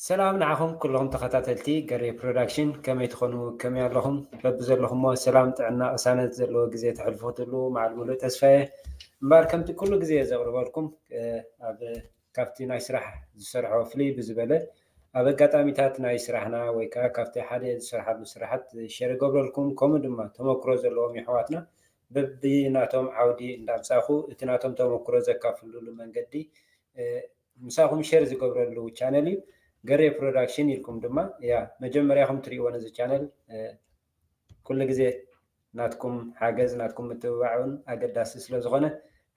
ሰላም ንዓኹም ኩልኹም ተኸታተልቲ ገሬ ፕሮዳክሽን፣ ከመይ ትኾኑ? ከመይ ኣለኹም? በብዘለኹሞ ሰላም፣ ጥዕና፣ ቅሳነት ዘለዎ ግዜ ተሕልፉ ክትህልዉ መዓል ሙሉእ ተስፋየ። እምበኣር ከምቲ ኩሉ ግዜ ዘቕርበልኩም፣ እ፣ ኣብ፣ ካብቲ ናይ ስራሕ ዝሰርሖ ፍልይ ብዝበለ ኣብ ኣጋጣሚታት ናይ ስራሕና ወይ ከኣ ካብቲ ሓደ ዝሰርሓሉ ስራሓት ሸር ይገብረልኩም፣ ከምኡ ድማ ተመክሮ ዘለዎም የሕዋትና በብናቶም ዓውዲ እንዳምጻኹ እቲ ናቶም ተመክሮ ዘካፍሉሉ መንገዲ፣ እ፣ ምሳኹም ሸር ዝገብረሉ ቻነል እዩ። ገሬ ፕሮዳክሽን ኢልኩም ድማ፣ ያ፣ መጀመርያኹም ትርእይዎ ነዚ ቻነል፣ እ፣ ኩሉ ግዜ ናትኩም ሓገዝ፣ ናትኩም ምትብባዕ እውን ኣገዳሲ ስለ ዝኾነ፣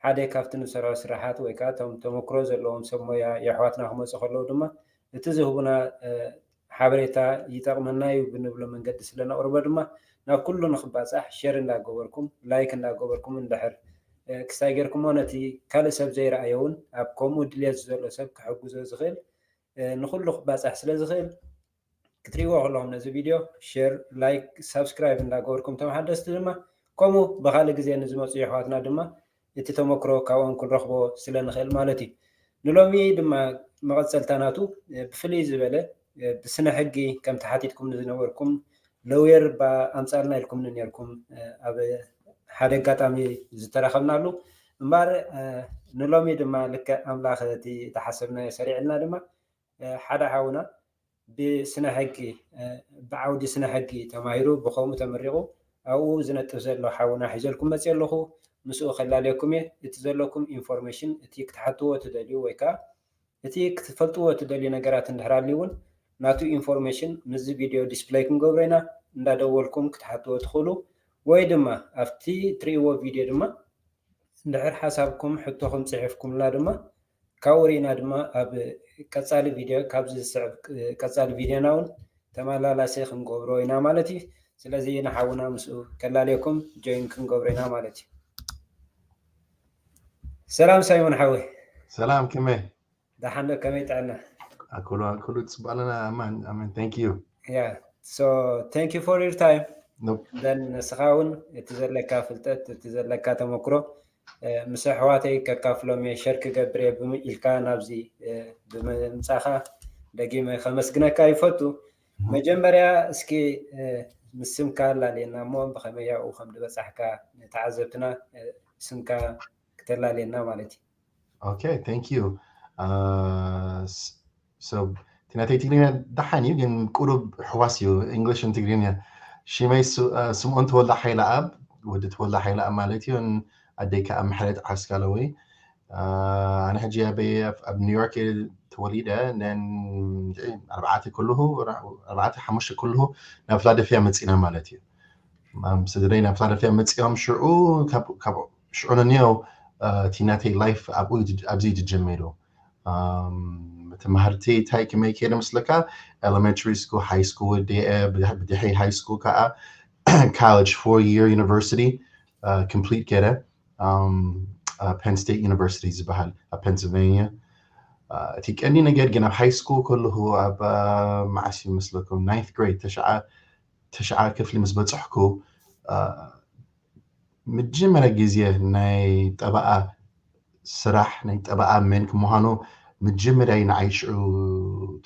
ሓደ ካብቲ ንሰርሖ ስራሓት ወይ ከኣ እቶም ተመክሮ ዘለዎም ሰብ ሞያ የሕዋትና ክመጹ ከለዉ ድማ፣ እቲ ዝህቡና፣ እ፣ ሓበሬታ ይጠቕመና እዩ ብንብሎ መንገዲ ስለ ነቕርቦ ድማ፣ ናብ ኩሉ ንኽባጻሕ ሸር እንዳገበርኩም፣ ላይክ እንዳገበርኩም፣ እንድሕር፣ እ፣ ክስታይ ጌርኩሞ ነቲ ካልእ ሰብ ዘይረኣዮ እውን ኣብ ከምኡ ድልየት ዘሎ ሰብ ክሕግዞ ዝኽእል፣ እ፣ ንኹሉ ክባጻሕ ስለ ዝኽእል፣ ክትርእይዎ ከለኹም ነዚ ቪድዮ ሸር፣ ላይክ፣ ሳብስክራይብ እንዳገበርኩም፣ እቶም ሓደስቲ ድማ ከምኡ ብኻልእ ግዜ ንዝመጹ የሕዋትና ድማ እቲ ተመክሮ ካብኦም ክንረኽቦ ስለ ንኽእል ማለት እዩ። ንሎሚ ድማ መቐጸልታ ናቱ፣ እ፣ ብፍልይ ዝበለ፣ እ፣ ብስነ ሕጊ ከም ተሓቲትኩም ዝነበርኩም ሎየር ባ ኣምጻልና ኢልኩምኒ ነርኩም፣ እ፣ ኣብ ሓደ ኣጋጣሚ ዝተራኸብናሉ። እምበኣር፣ እ፣ ንሎሚ ድማ ልክዕ ኣምላኽ እቲ ዝተሓሰብናዮ ሰሪዕልና ድማ፣ እ፣ ሓደ ሓውና ብስነ ሕጊ፣ እ፣ ብዓውዲ ስነ ሕጊ ተማሂሩ ብኸምኡ ተመሪቑ ኣብኡ ዝነጥፍ ዘሎ ሓውና ሒዘልኩም መፅእ ኣለኹ። ምስኡ ከላለየኩም እየ። እቲ ዘለኩም ኢንፎርሜሽን፣ እቲ ክትሓትዎ ትደልዩ ወይ ከዓ እቲ ክትፈልጥዎ ትደልዩ ነገራት እንድሕር ኣልዩ እውን ናቱ ኢንፎርሜሽን ምስዚ ቪድዮ ዲስፕለይ ክንገብሮ ኢና። እንዳደወልኩም ክትሓትዎ ትኽእሉ ወይ ድማ ኣብቲ ትርእይዎ ቪድዮ ድማ እንድሕር ሓሳብኩም ሕቶኹም ፅሒፍኩምልና ድማ ካብኡ ርኢና ድማ ኣብ ቀፃሊ ቪድዮ፣ ካብዚ ዝስዕብ ቀፃሊ ቪድዮና እውን ተመላላሲ ክንገብሮ ኢና ማለት እዩ። ስለዚ ንሓውና ምስኡ ከላለየኩም ጆይን ክንገብሮ ኢና ማለት እዩ። ሰላም ሳይሞን ሓወይ። ሰላም፣ ከመይ? ደሓን ዶ? ከመይ ጥዕና? ኣኩሉ፣ ኣኩሉ ጽቡቕ ኣለና። ኣማን፣ ኣማን። Thank you። Yeah. So, thank you for your time። Nope። Then ንስኻ እውን እቲ ዘለካ ፍልጠት፣ እቲ ዘለካ ተመክሮ፣ እ፣ ምስ ኣሕዋተይ ከካፍሎም እየ፣ ሸር ክገብር እየ ብም-፣ ኢልካ ናብዚ፣ እ፣ ብምምጻኻ ደጊመ ከመስግነካ ይፈቱ። Mhm። መጀመርያ እስኪ፣ እ፣ ምስ ስምካ ኣላልየና እሞ ብኸመይ ኣብኡ ከም ዝበጻሕካ ንተዓዘብትና፣ እ፣ ስምካ ክተላልየና ማለት እዩ። Okay, thank you። Uh, s-, so፣ እቲ ናተይ ትግርኛ ደሓን እዩ፣ ግን ቁሩብ ሕዋስ እዩ፣ English and ትግርኛ። ሽመይ ስ-, uh፣ ስምኦን ተወልደ ሓይለኣብ፣ ወዲ ተወልደ ሓይለኣብ ማለት እዩ። ን-፣ ኣደይ ከኣ ምሕረት ዓስካለወይ። Uh፣ ኣነ ሕጂ ኣበይ ኣብ፣ ኣብ ኒውዮርክ እየ ተወሊደ። ን-፣ ኣርባዕተ ከለኹ፣ ኣርባዕተ ሓሙሽተ ከለኹ ናብ ፊላደልፊያ መጺና ማለት እዩ። Um፣ ስድረይ ናብ ፊላደልፊያ መጺኦም ሽዑ፣ ካብ፣ ካብ ሽዑ ንንየው፣ uh፣ እቲ ናተይ ላይፍ ኣብኡ እዩ፣ ኣብዚ እዩ ጀሚሩ። Um፣ ትምህርቲ እንታይ ከመይ ከይደ መስለካ? ኤለመንተሪ ስኩል፣ ሃይ ስኩል ወዲአ፣ ብድሕ-፣ ብድሕሪ ሃይ ስኩል ከኣ ኮሌጅ፣ ፎር ይር ዩኒቨርሲቲ፣ uh፣ ኮምፕሊት ገይረ። Um፣ uh፣ ፔን ስቴት ዩኒቨርሲቲ ዝበሃል ኣብ ፔንስልቬንያ። Uh፣ እቲ ቀንዲ ነገር ግን ኣብ ሃይ ስኩል ከለኹ ኣብ፣ uh፣ መዓስ እዩ መስለኩም? ናይንት ግሬድ፣ ተሽዓ፣ ተሽዓ ክፍሊ ምስ በጻሕኩ፣ uh፣ መጀመርያ ግዜ ናይ ጠበቓ ስራሕ፣ ናይ ጠበቓ መን ክምዃኑ መጀመርያ እዩ ንዓይ ሽዑ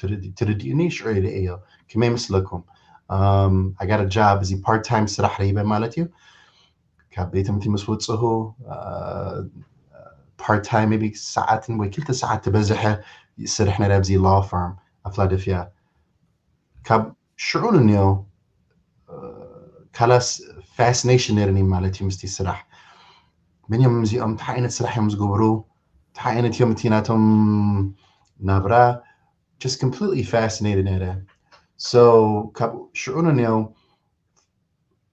ትርድ-፣ ትርድእኒ፣ ሽዑ ይርእዮ። ከመይ መስለኩም? Um፣ I got a job፣ እዚ ፓርት ታይም ስራሕ ረይበ ማለት እዩ። ካብ ቤት ትምህርቲ ምስ ወጽኹ፣ uh፣ ፓርት ታይም maybe ሰዓትን ወይ ክልተ ሰዓት ትበዝሐ ይስርሕ ነይረ ኣብዚ ላው ፋርም ኣብ ፊላደልፊያ። ካብ ሽዑ ንንዮ፣ uh፣ ካላስ ፋሲኔሽን ነይርኒ ማለት እዩ ምስቲ ስራሕ። መን እዮም እዚኦም? እንታይ ዓይነት ስራሕ እዮም ዝገብሩ? እንታይ ዓይነት እዮም እቲ ናቶም ናብራ? Just completely fascinated ነይረ። So፣ ካብ ሽዑ ንንዮ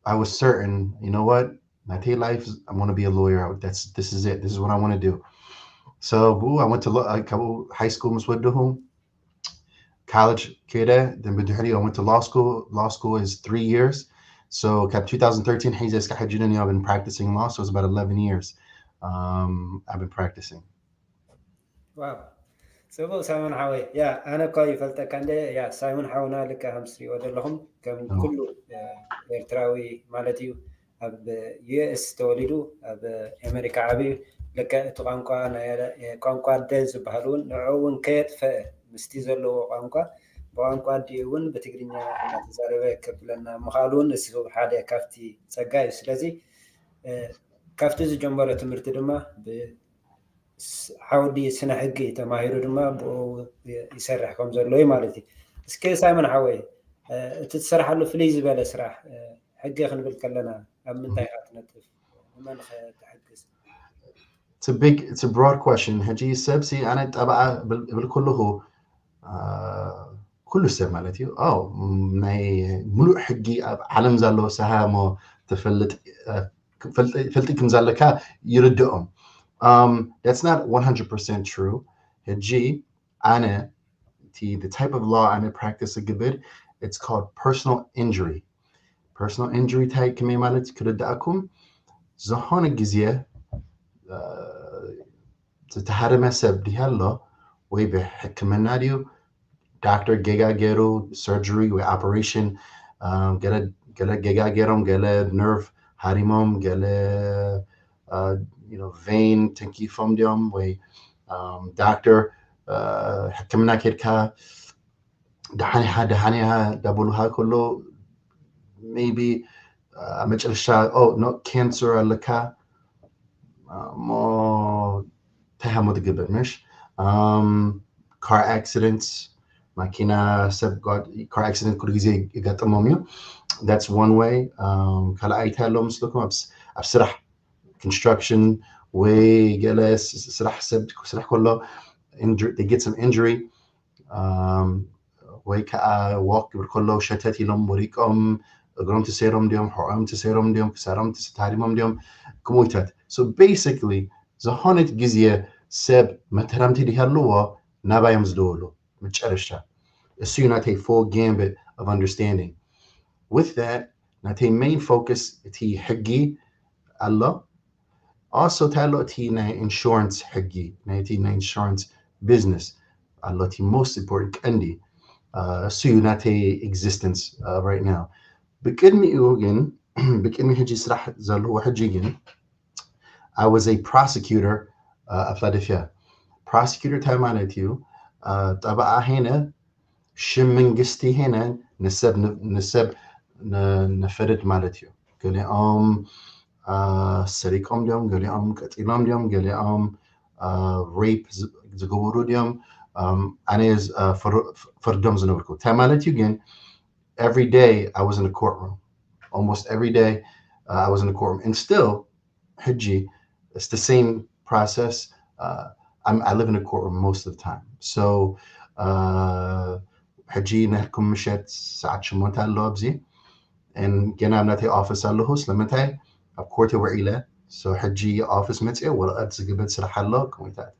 I was certain, you know what? ናተይ ላይፍ፣ I'm gonna be a lawyer. That's, this is it. This is what I wanna do. So፣ ብኡ፣ I went to law፣ uh፣ ካብኡ ሃይ ስኩል ምስ ወደኹ፣ ኮሌጅ ከይደ፣ then ብድሕሪኡ I went to law school. Law school is three years. So፣ ካብ two thousand thirteen ሒዘ እስካብ ሕጂ ንንዮ I've been practicing law, so it's about eleven years, um, I've been practicing. ዋው፣ ጽቡቕ ሳይሞን ሓወይ። ያ፣ ኣነ እኳ ይፈልጠካ እንደ፣ ያ፣ ሳይሞን ሓውና ልክዕ ከም ትሪእዎ ዘለኹም፣ ከም ኣዎ። ኩሉ፣ እ፣ ኤርትራዊ ማለት እዩ፣ ኣብ ዩ ኤስ ተወሊዱ፣ ኣብ ኣሜሪካ ዓብዩ። ልክዕ እቲ ቋንቋ ናይ፣ እ፣ ቋንቋ ኣደ ዝበሃል እውን ንዕኡ እውን ከየጥፈአ፣ ምስቲ ዘለዎ ቋንቋ ቋንቋ ኣዲኡ እውን ብትግርኛ እናተዛረበ ከብለና ምኽኣሉ እውን እሱ ሓደ ካብቲ ጸጋ እዩ። ስለዚ ካብቲ ዝጀመሮ ትምህርቲ ድማ ዓውዲ ስነ ሕጊ ተማሂሩ ድማ ብኡ ይሰርሕ ከም ዘሎ እዩ ማለት እዩ። እስከ ሳይሞን ሓወይ እቲ ትሰርሓሉ ፍልይ ዝበለ ስራሕ ሕጊ ክንብል ከለና ኣብ ምንታይ ኢኻ ትነጥፍ? ንመን ትሕግዝ? It's a big, it's a broad question. ሕጂ ሰብሲ ኣነ ጠበዓ እብል ከለኹ ኩሉ ሰብ ማለት እዩ ናይ ሙሉእ ሕጊ ኣብ ዓለም ዘሎ ሰሃሞ ትፈልጥ ፈልጢ ከም ዘለካ ይርድኦም። That's not one hundred percent true. ሕጂ ኣነ the type of law ኣነ practice ዝግብር it's called personal injury. Personal injury እንታይ ከመይ ማለት ክርዳእኩም ዝኾነ ግዜ ዝተሃረመ ሰብ ድያ ኣሎ ወይ ብሕክምና ድዩ ዳክተር ጌጋ ገይሩ surgery ወይ operation ገለ ጌጋ ገይሮም ገለ nerve ሃሪሞም ገለ vein ተንኪፎም ድዮም ወይ ዳክተር ሕክምና ኬድካ ደሓኒኻ ደሓኒኻ ዳበሉኻ ከሎ maybe ኣብ መጨረሻ no cancer ኣለካ እሞ እንታይ ሃሞ ትግበር ምሽ car accidents ማኪና ሰብ car accident ኩሉ ግዜ ይገጥሞም እዩ that's one way ካልኣይ እንታይ ኣሎ ምስልኩም ኣብ ስራሕ construction ወይ ገለ ስራሕ ሰብ ስራሕ ከሎ get some injury ወይ ከዓ walk ክብል ከሎ ሸተት ኢሎም ወሪቆም እግሮም ተሰይሮም ድዮም ሕቆም ተሰይሮም ድዮም ክሳሮም ተሃሪሞም ድዮም ክሞይታት so basically ዝኾነት ግዜ ሰብ መተራምቲ ድሃለዎ ናባዮም ዝደወሉ መጨረሻ እሱ እዩ ናተይ full gambit of understanding with that ናተይ main focus እቲ ሕጊ ኣሎ also እንታይ ኣሎ እቲ ናይ insurance ሕጊ ናይቲ ናይ insurance business ኣሎ እቲ most important ቀንዲ እሱ እዩ ናተይ existence right now ብቅድሚኡ ግን ብቅድሚ ሕጂ ስራሕ ዘለዎ ሕጂ ግን I was a prosecutor ኣብ ፊላደልፊያ prosecutor እንታይ ማለት እዩ ጠበዓ ሄነ ሽም መንግስቲ ሄነ ንሰብ ንሰብ ነፈደድ ማለት እዩ ገሊኦም ሰሪቆም ድዮም ገሊኦም ቀጢሎም ድዮም ገሊኦም rape ዝገበሩ ድዮም ኣነ ፈርዶም ዝነበርኩ እንታይ ማለት እዩ ግን every day I was in a courtroom almost every day uh, I was in a courtroom and still ሕጂ it's the same process uh, I'm, I live in a courtroom most of the time so uh, ሕጂ ናትኩም ምሸት ሰዓት ሽሞንተ ኣሎ ኣብዚ ገና ኣብ ናተይ office ኣለኹ ስለምንታይ ኣብ court ውዒለ so ሕጂ office መፅየ ወረቐት ዝግበት ስራሕ ኣሎ ከምታት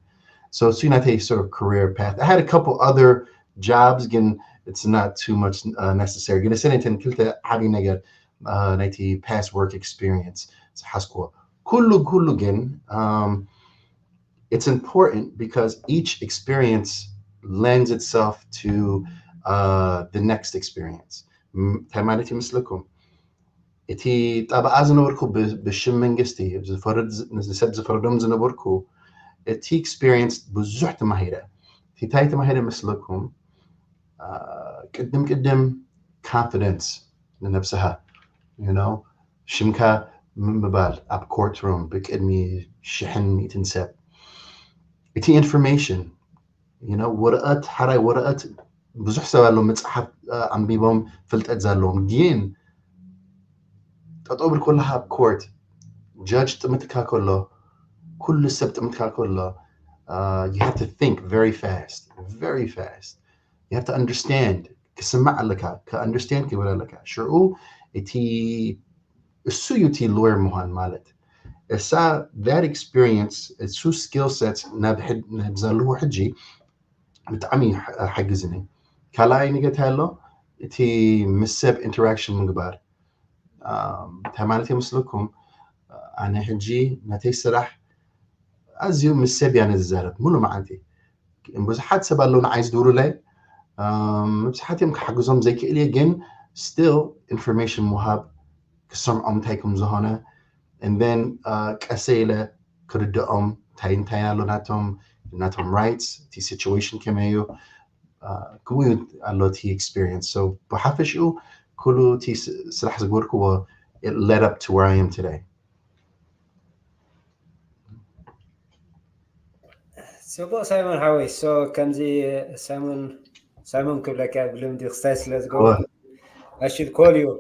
so it's not a sort of career path I had a couple other jobs ግን it's not too much uh, necessary ግን ሰነትን ክልተ ዓብዪ ነገር uh, ናይቲ past work experience ዝሓዝኩዎ ኩሉ ኩሉ ግን um, it's important because each experience lends itself to uh, the next experience እንታይ ማለት ይመስለኩም እቲ ጠበዓ ዝነበርኩ ብሽም መንግስቲ ሰብ ዝፈረዶም ዝነበርኩ እቲ experience ብዙሕ ተማሂረ እንታይ ተማሂረ መስለኩም ቅድም ቅድም confidence ንነብስኻ you know ሽምካ ምባል ኣብ courtroom ብቅድሚ ሽሕን ሚእትን ሰብ እቲ information you know ወረቐት ሓራይ ወረቐት ብዙሕ ሰብ ኣሎ መፅሓፍ ኣንቢቦም ፍልጠት ዘለዎም ግን ጠጠው ብል ከለካ ኣብ court judge ጥምትካ ከሎ ኩሉ ሰብ ጥምትካ ከሎ you have to think very fast very fast you have to understand ክስማዕ ኣለካ ካ understand ክብል ኣለካ ሽዑ እቲ እሱ እዩ እቲ lawyer ምዃን ማለት እሳ that experience እሱ skill set ናብ ዘለዎ ሕጂ ብጣዕሚ ሓግዝኒ ካልኣይ ንገታይ ኣሎ እቲ ምስ ሰብ interaction ምግባር እንታይ ማለት የመስለኩም ኣነ ሕጂ ነተይ ስራሕ ኣዝዩ ምስ ሰብ ያነ ዝዛረብ ሙሉ መዓልቲ ብዙሓት ሰብ ኣለዉ ንዓይ ዝድውሉለይ ብዙሓት እዮም ክሓግዞም ዘይክእል እየ ግን still information ምሃብ ክሰምዖም እንታይ ከም ዝኾነ and then ቀሰ ኢለ ክርድኦም እንታይ እንታይ ኣሎ ናቶም ናቶም rights እቲ situation ከመይ እዩ ከምኡ ኣሎ እቲ experience። So ብሓፈሽኡ ኩሉ እቲ ስራሕ ዝገበርክዎ led up to where I am today። ጽቡቕ ሳይሞን ሓወይ። So ከምዚ ሳይሞን ሳይሞን ክብለካ ብልምዲ ክስታይ ስለ ዝገብር I should call you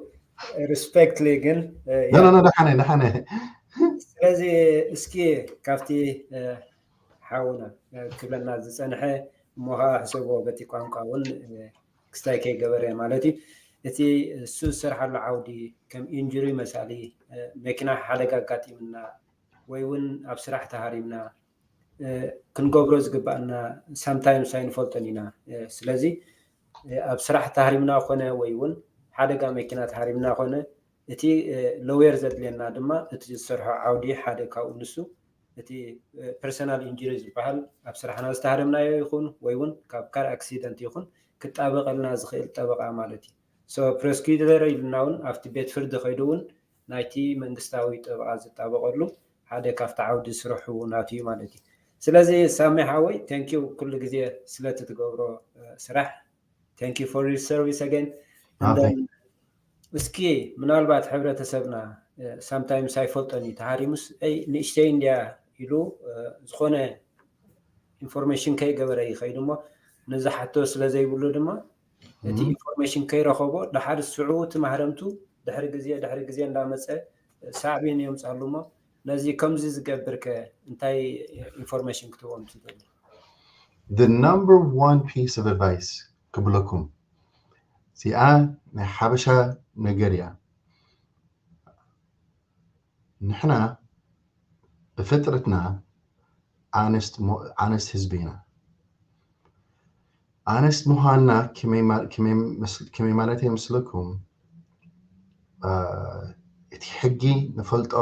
respectfully ግን no no no ደሓነ ደሓነ። ስለዚ እስኪ ካብቲ ሓውና ክብለና ዝጸንሐ እሞ ከዓ ሕሰብዎ በቲ ቋንቋ እውን ክስታይ ከይገበረ ማለት እዩ። እቲ እሱ ዝሰርሓሉ ዓውዲ ከም ኢንጁሪ መሳሊ መኪና ሓደጋ ኣጋጢምና ወይ እውን ኣብ ስራሕ ተሃሪምና ክንገብሮ ዝግባኣና sometimes ኣይንፈልጦን ኢና። ስለዚ ኣብ ስራሕ ተሃሪምና ኮነ ወይ እውን ሓደጋ መኪና ተሃሪምና ኮነ እቲ ሎየር ዘድልየና ድማ እቲ ዝሰርሖ ዓውዲ ሓደ ካብኡ ንሱ እቲ personal injury ዝበሃል ኣብ ስራሕና ዝተሃረምናዮ ይኹን ወይ እውን ካብ car accident ይኹን ክጣበቐልና ዝኽእል ጠበቓ ማለት እዩ። So prosecutor ኢልና እውን ኣብቲ ቤት ፍርዲ ከይዱ እውን ናይቲ መንግስታዊ ጠበቓ ዝጣበቐሉ ሓደ ካብቲ ዓውዲ ስርሑ ናቱ እዩ ማለት እዩ። ስለዚ ሳሚ ሓወይ thank you ኩሉ ግዜ ስለቲ ትገብሮ ስራሕ thank you for your service again። እስኪ ምናልባት ሕብረተሰብና sometimes ኣይፈልጦን እዩ ተሃሪሙስ ንእሽተይ እንድያ ኢሉ ዝኾነ information ከይገበረ ይኸይድ እሞ ነዚ ሓቶ ስለ ዘይብሉ ድማ እቲ information ከይረኸቦ ድሓር ስዑ እቲ ማህረምቱ ድሕሪ ግዜ ድሕሪ ግዜ እንዳመፀ ሳዕቤን የምፅኣሉ እሞ ነዚ ከምዚ ዝገብርከ እንታይ information ክትህቦም ትደሊ? The number one piece of advice ክብለኩም እዚኣ ናይ ሓበሻ ነገር እያ። ንሕና ብፍጥረትና ኣነስት ህዝቢ ኢና። ኣነስት ምዃንና ከመይ ማለት የምስለኩም? እቲ ሕጊ ንፈልጦ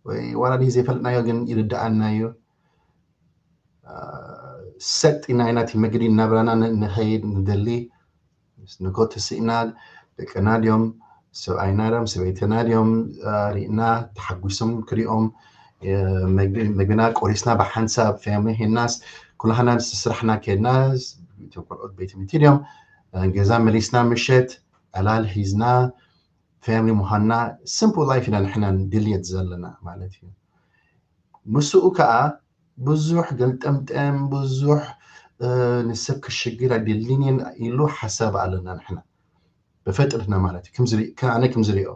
ወይ ዋላ ዘይፈልጥናዮ ግን ይርድኣና እዩ። ሰጥ ኢና ኢና እቲ መገዲ እናብራና ንኸይድ ንደሊ ንኮ ተስእና ደቅና ድዮም ሰብኣይና ድዮም ሰበይትና ድዮም ርኢና ተሓጒሶም ክሪኦም መግብና ቆሪስና ብሓንሳብ family ሄናስ ኩላህና ስራሕና ከድና ቆልዑት ቤት ትምህርቲ ድዮም ገዛ መሊስና ምሸት ዕላል ሒዝና family ምዃንና simple life ኢና ንሕና ድልየት ዘለና ማለት እዩ። ምስኡ ከዓ ብዙሕ ገልጠምጠም ብዙሕ ንሰብ ክሽግር ኣይደልን ኢሉ ሓሳብ ኣለና ንሕና ብፈጥርትና ማለት እዩ። ኣነ ከም ዝሪኦ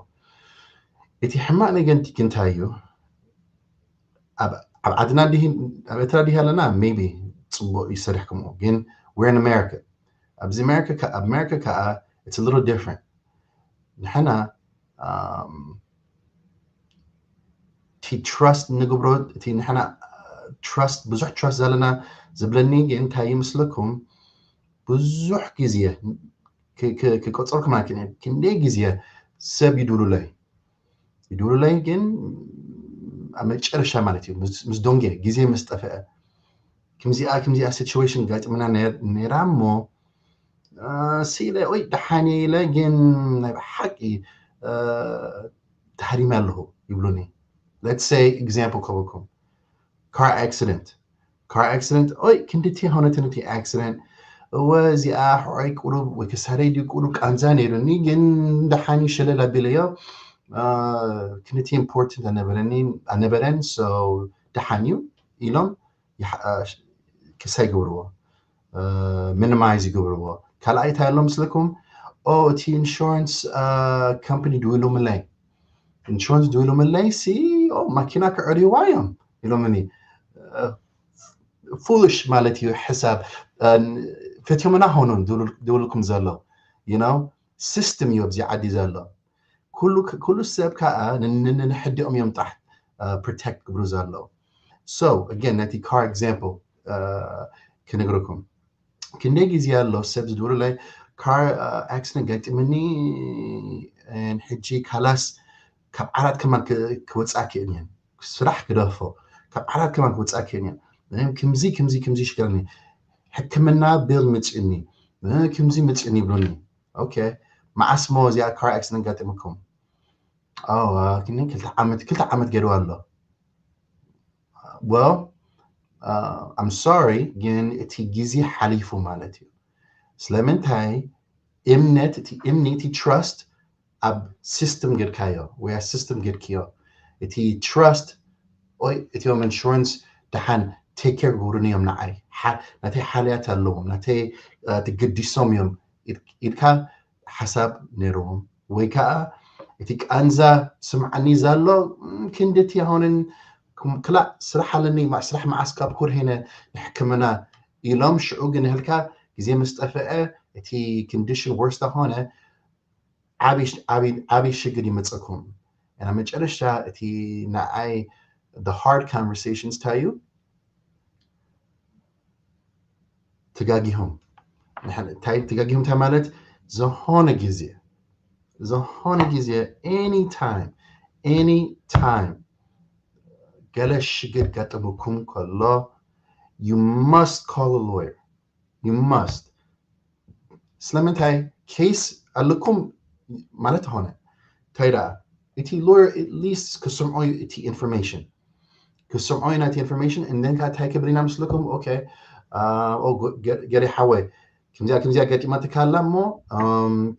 እቲ ሕማቅ ነገር እንታይ እዩ? ኣብ ዓድና ኣብ ኤርትራ ዲህ ኣለና maybe ፅቡቅ ይሰርሕ ከምኡ ግን we're in America ኣብዚ ኣብ America ከዓ it's a little different ንሕና እቲ trust ንግብሮ እቲ ንሕና trust ብዙሕ trust ዘለና ዝብለኒ ግን እንታይ ይመስለኩም ብዙሕ ግዜ ክቆፀርኩም ኣይክእልን ክንደይ ግዜ ሰብ ይድውሉለይ ይድውሉለይ ግን ኣብ መጨረሻ ማለት እዩ ምስ ደንጎየ ግዜ ምስ ጠፍአ ከምዚኣ ከምዚኣ situation ጋጥምና ነይራ እሞ ስኢለ ወይ ደሓን ኢለ ግን ናይ ብሓቂ ተሃሪመ ኣለኹ ይብሉኒ let's say example ክህበኩም car accident car accident ኦይ ክንድቲ ሆነትን እቲ accident እወ እዚኣ ሕቆይ ቁሩብ ወይ ክሳደይ ድዩ ቁሩብ ቃንዛ ነይሩኒ ግን ደሓን ሸለል ኣቢለዮ ክንድቲ important ኣነበረን so ደሓን እዩ ኢሎም ክሳይ ይገብርዎ minimize ይገብርዎ ካልኣይ እንታይ ኣሎ ምስለኩም ኦ እቲ insurance company ድውሉምለይ insurance ድውሉምለይ ሲ ማኪና ክዕርይዋ እዮም ኢሎምኒ foolish ማለት እዩ ሕሳብ ፈትዮምና ሆኑን ድውልኩም ዘሎ you know system እዩ ኣብዚ ዓዲ ዘሎ ኩሉ ሰብ ከዓ ንሕዲኦም እዮም ጥራሕ protect ክብሩ ዘለዉ so again ነቲ car example ክነግረኩም ክንደይ ግዜ ኣሎ ሰብ ዝድውሉለይ car accident ገጢምኒ ሕጂ ካላስ ካብ ዓራት ከማን ክወፅኣ ክእልን ስራሕ ክደፎ ካብ ዓራት ከማን ክወፅኣ ክእልን ክምዚ ክምዚ ክምዚ ይሽግረኒ ሕክምና bill ምፅኒ ክምዚ ምፅኒ ይብሉኒ okay መዓስ ሞ እዚኣ car accident ገጢምኩም ክልተ ዓመት ክልተ ዓመት ገድዋ ኣሎ well I'm sorry ግን እቲ ግዜ ሓሊፉ ማለት እዩ ስለምንታይ እምነት እቲ እምኒ እቲ trust ኣብ system ጌርካዮ ወይ ኣብ system ጌርክዮ እቲ trust ኦይ እቲኦም insurance ደሓን take care ክገብሩኒ እዮም ንዓይ ናተይ ሓልያት ኣለዎም ናተይ ትግዲሶም እዮም ኢልካ ሓሳብ ነይርዎም ወይ ከዓ እቲ ቃንዛ ስምዓኒ ዘሎ ክንድቲ ይሆንን ክላእ ስራሕ ኣለኒ ስራሕ መዓስ ካብ ኩርሄነ ንሕክምና ኢሎም ሽዑ ግን ህልካ ግዜ ምስ ጠፍአ እቲ condition worse ተኾነ ዓብይ ሽግር ይመፀኩም እና መጨረሻ እቲ ንዓይ the hard conversations ታዩ ተጋጊሆም ተጋጊሆም እንታይ ማለት ዝኾነ ግዜ ዝኾነ ግዜ any time any time ገለ ሽግር ጋጥምኩም ከሎ you must call a lawyer you must ስለምንታይ case ኣለኩም ማለት ሆነ እንታይ ደኣ እቲ lawyer at least ክስምዖ እዩ እቲ information ክስምዖ እዩ ናይቲ information and then እንታይ ክብል ኢና ምስልኩም okay ገሪ ሓወይ ከምዚኣ ከምዚኣ ገጢማትካ ኣላ እሞ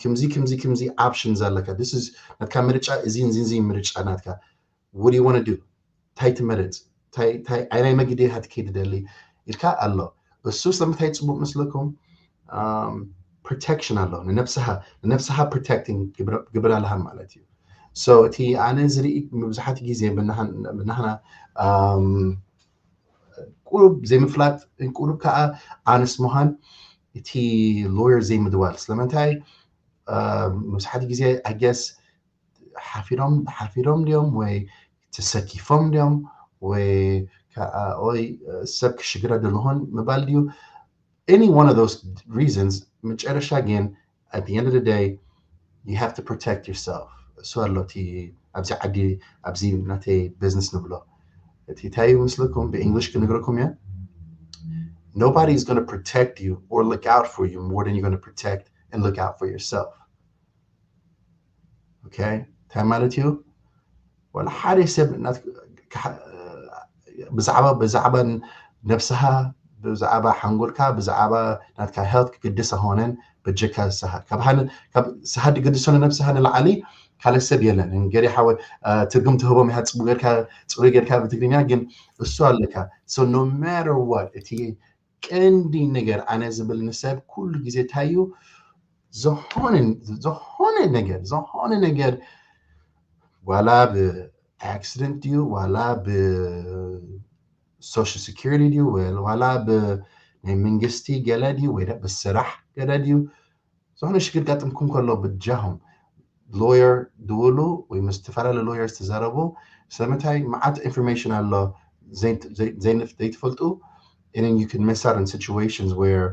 ከምዚ ከምዚ ከምዚ options ኣለካ this is ናትካ ምርጫ እዚ እዚ ምርጫ ናትካ what do you want to do እንታይ ትመርፅ ኣይናይ መግዲ ሃትከይ ትደሊ ኢልካ ኣሎ እሱ ስለምንታይ ፅቡቅ ምስልኩም protection ኣሎ ንነብስሃ ንነብስሃ protecting ግብር ኣለሃ ማለት እዩ so እቲ ኣነ ዝርኢ መብዛሕቲ ግዜ ብናህና ቁሩብ ዘይምፍላጥ ቁሩብ ከዓ ኣነስ ምዃን እቲ lawyer ዘይምድዋል ስለምንታይ መብዛሕቲ ግዜ I guess ሓፊሮም ሓፊሮም ድዮም ወይ ተሰኪፎም ድዮም ወይ ከዓ ኦይ ሰብ ክሽግረ ድልሆን ምባል ድዩ any one of those reasons መጨረሻ ግን at the end of the day you have to protect yourself እሱ ኣሎ እቲ ኣብዚ ዓዲ ኣብዚ ናተይ business ንብሎ እቲ እንታይ ምስልኩም ብ English ክነግረኩም እየ nobody is going to protect you or look out for you more than you're going to protect and look out for yourself okay እንታይ ማለት እዩ ወላ ሓደ ሰብ ብዛዕባ ብዛዕባ ነብስኻ ብዛዕባ ሓንጎልካ ብዛዕባ ናትካ health ክግድስ ኣይኮነን በጀካ ንስኻ ካብ ስኻ ድግድሶ ንነብስኻ ንላዕሊ ካልእ ሰብ የለን ገሪ ሓወ ትርጉም ትህቦም ኢኻ ፅቡቅ ጌርካ ፅሩይ ጌርካ ብትግርኛ ግን እሱ ኣለካ so no matter what እቲ ቀንዲ ነገር ኣነ ዝብል ንሰብ ኩሉ ግዜ ታዩ ዝኾነ ነገር ዝኾነ ነገር ዋላ ብ accident ድዩ ዋላ ብ social security ድዩ ዋላ ብ ናይ መንግስቲ ገለ ድዩ ወይ ብስራሕ ገለ ድዩ ዝኾነ ሽግር ጋጥምኩም ከሎ ብጃኹም lawyer ድውሉ ወይ ምስ ዝተፈላለዩ lawyers ትዛረቡ ስለምንታይ መዓት information ኣሎ ዘይትፈልጡ and then you can miss out in situations where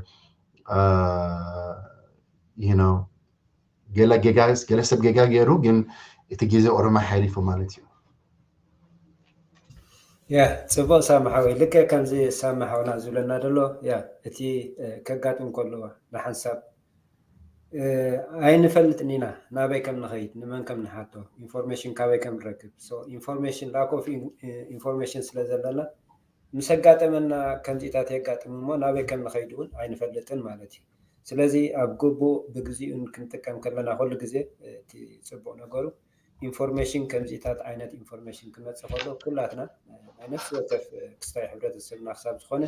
uh, you know ገለ ገጋ ገለ ሰብ ገጋ ገይሩ ግን እቲ ግዜ ኦሮማ ሓሊፉ ማለት እዩ ያ ፅቡቅ ሳሚ ሓወይ ልክዕ ከምዚ ሳሚ ሓውና ዝብለና ዘሎ ያ እቲ ከጋጥም ከለዋ ንሓንሳብ ኣይንፈልጥን ኢና ናበይ ከም ንኸይድ ንመን ከም ንሓቶ information ካበይ ከም ንረክብ information lack of information ስለ ዘለና ምስ ኣጋጠመና ከምዚታት የጋጥም እሞ ናበይ ከም ንኸይድ እውን ኣይንፈልጥን ማለት እዩ ስለዚ ኣብ ግቡእ ብግዚኡን ክንጥቀም ከለና ኩሉ ግዜ እቲ ፅቡቅ ነገሩ information ከምዚታት ዓይነት information ክመፅእ ከሎ ኩላትና ናይ ነፍሲ ወከፍ ክስታይ ሕብረተሰብና ክሳብ ዝኾነ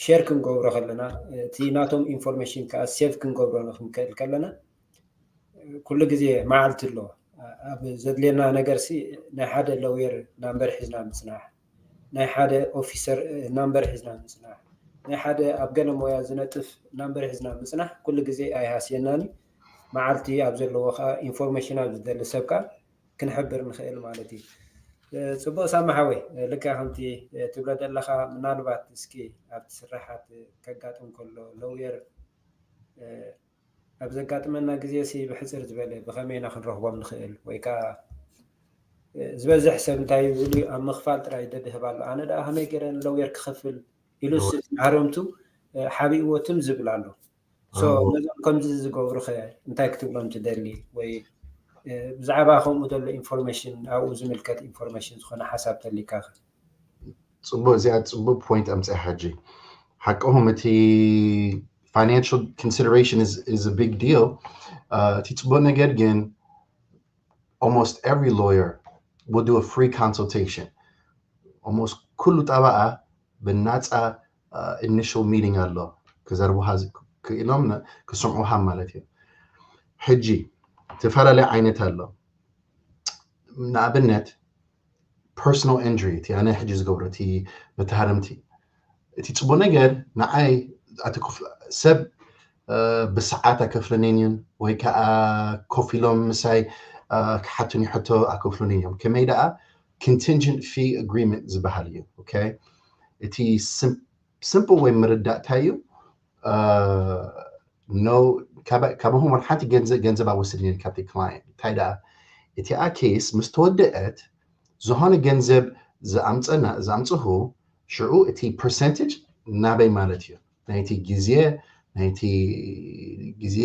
share ክንገብሮ ከለና እቲ ናቶም information ከዓ save ክንገብሮ ክንክእል ከለና ኩሉ ግዜ መዓልቲ ኣሎ ኣብ ዘድልየና ነገር ሲ ናይ ሓደ lawyer number ሒዝና ምፅናሕ ናይ ሓደ officer number ሒዝና ምፅናሕ ናይ ሓደ ኣብ ገለ ሞያ ዝነጥፍ number ሒዝና ምፅናሕ ኩሉ ግዜ ኣይሃስየናን መዓልቲ ኣብ ዘለዎ ከዓ information ኣብ ዝደሊ ሰብ ከዓ ክንሕብር ንኽእል ማለት እዩ ፅቡቅ ሳሚ ሓወይ ልካ ከምቲ ትብሎ ዘለካ ምናልባት እስኪ ኣብቲ ስራሓት ከጋጥም ከሎ lawyer ኣብ ዘጋጥመና ግዜ ሲ ብሕፅር ዝበለ ብኸመይ ኢና ክንረኽቦም ንኽእል ወይ ከዓ ዝበዝሕ ሰብ እንታይ ይብል ኣብ ምኽፋል ጥራይ ደድህብ ኣሎ ኣነ ደኣ ከመይ ገይረ lawyer ክኸፍል ኢሉ ሃረምቱ ሓቢእዎ ትም ዝብል ኣሎ ነዞም ከምዚ ዝገብሩ ከ እንታይ ክትብሎም ትደሊ ወይ ብዛዕባ ከምኡ ዘሎ information ኣብኡ ዝምልከት information ዝኾነ ሓሳብ ተሊካ ፅቡቅ እዚኣ ፅቡቅ point ኣምፅእ ሓጂ ሓቅኹም እቲ financial consideration is is a big deal. እቲ ጽቡቅ ነገር ግን almost every lawyer will do a free consultation. Almost ኩሉ ጠበቃ ብናጻ initial meeting ኣሎ ክዘርቡሃ ክኢሎም ክስምዑሃ ማለት እዩ። ሕጂ ዝተፈላለየ ዓይነት ኣሎ። ንኣብነት personal injury እቲ ኣነ ሕጂ ዝገብሮ እቲ መተሃረምቲ እቲ ጽቡቅ ነገር ንዓይ ሰብ ብሰዓት ኣከፍለኒን እዮም ወይ ከዓ ኮፍ ኢሎም ምሳይ ክሓቱኒ ሕቶ ኣከፍሉኒ እዮም። ከመይ ደኣ contingent fee agreement ዝበሃል እዩ። እቲ simple ወይ ምርዳእ እንታይ እዩ? ካባኹም ሓንቲ ገንዘብ ኣወስድኒ ካብቲ client እንታይ ደኣ እቲኣ case ምስ ተወደአት ዝኾነ ገንዘብ ዝኣምፀና ዝኣምፅኹ ሽዑ እቲ percentage ናበይ ማለት እዩ? ናይቲ ግዜ ናይቲ ግዜ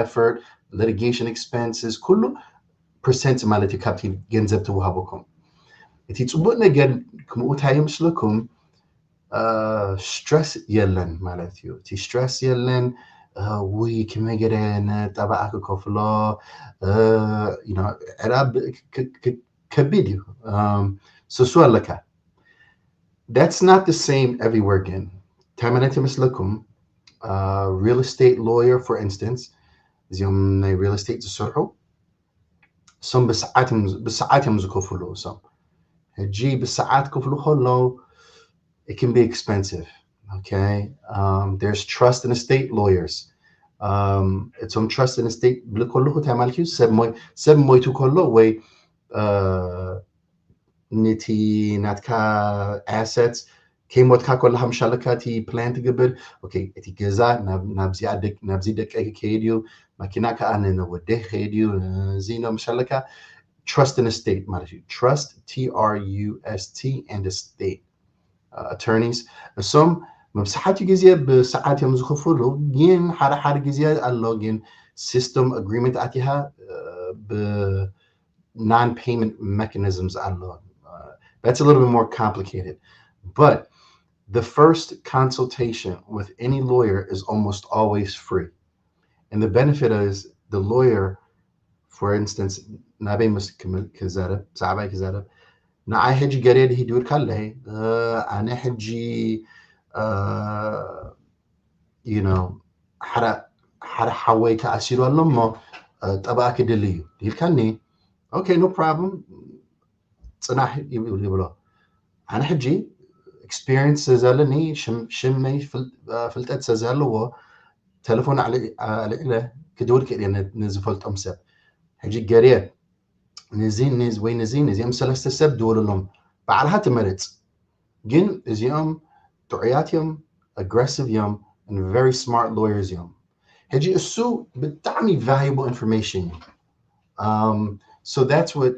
effort litigation expenses ኩሉ percent ማለት እዩ ካብቲ ገንዘብ ትወሃበኩም። እቲ ፅቡቅ ነገር ክምኡ እንታይ ይመስለኩም? Stress የለን ማለት እዩ። እቲ stress የለን። ውይ ክመይ ገለ ንጠበቃ ክከፍሎ ዕዳ ከቢድ እዩ። ስሱ ኣለካ። That's not the same everywhere ግን እንታይ ማለት ይመስለኩም? Real estate lawyer for instance እዚኦም ናይ real estate ዝሰርሑ እሶም ብሰዓት እዮም ዝከፍሉ። እሶም ሕጂ ብሰዓት ክፍሉ ከሎ it can be expensive. Okay. Um, there's trust in estate lawyers. Um, እቶም trust in estate ብል ከለኹ እንታይ ማለት እዩ? ሰብ ሞይቱ ከሎ ወይ ነቲ ናትካ assets ከይሞትካ ከለካ ምሻለካ እቲ plan ትገብር። እቲ ገዛ ናብዚ ደቀይ ክከይድ እዩ፣ መኪና ከዓ ንወደይ ክከይድ እዩ። እዚ ነው ምሻለካ trust in estate ማለት እዩ። Trust, T R U S T and estate attorneys እሶም መብዛሕትኡ ግዜ ብሰዓት እዮም ዝኽፍሉ። ግን ሓደ ሓደ ግዜ ኣሎ ግን system agreement ኣቲኻ ብ non-payment mechanisms ኣሎ። That's a little bit more complicated, but the first consultation with any lawyer is almost always free. And the benefit is the lawyer, for instance, ናበይ ምስ ክዛረብ ብዛዕባይ ክዛረብ ንዓይ ሕጂ ገሬ ድሂድ ይብልካ ኣለይ ኣነ ሕጂ you know ሓደ ሓደ ሓወይ ተኣሲሩ ኣሎ እሞ ጠበቃ ክድሊ እዩ ኢልካኒ። Okay, no problem, ፅናሕ ይብሎ። ኣነ ሕጂ experience ስለዘለኒ ሽመይ ፍልጠት ስለዘለዎ ተለፎን ኣልዒለ ክድውል ክእል እየ ንዝፈልጦም ሰብ። ሕጂ ገርየ ንዚ ወይ ንዚ ነዚኦም ሰለስተ ሰብ ድወልሎም ባዕልካ ትመርፅ። ግን እዚኦም ጥዑያት እዮም፣ aggressive እዮም፣ and very smart lawyers እዮም። ሕጂ እሱ ብጣዕሚ valuable information እዩ። So that's what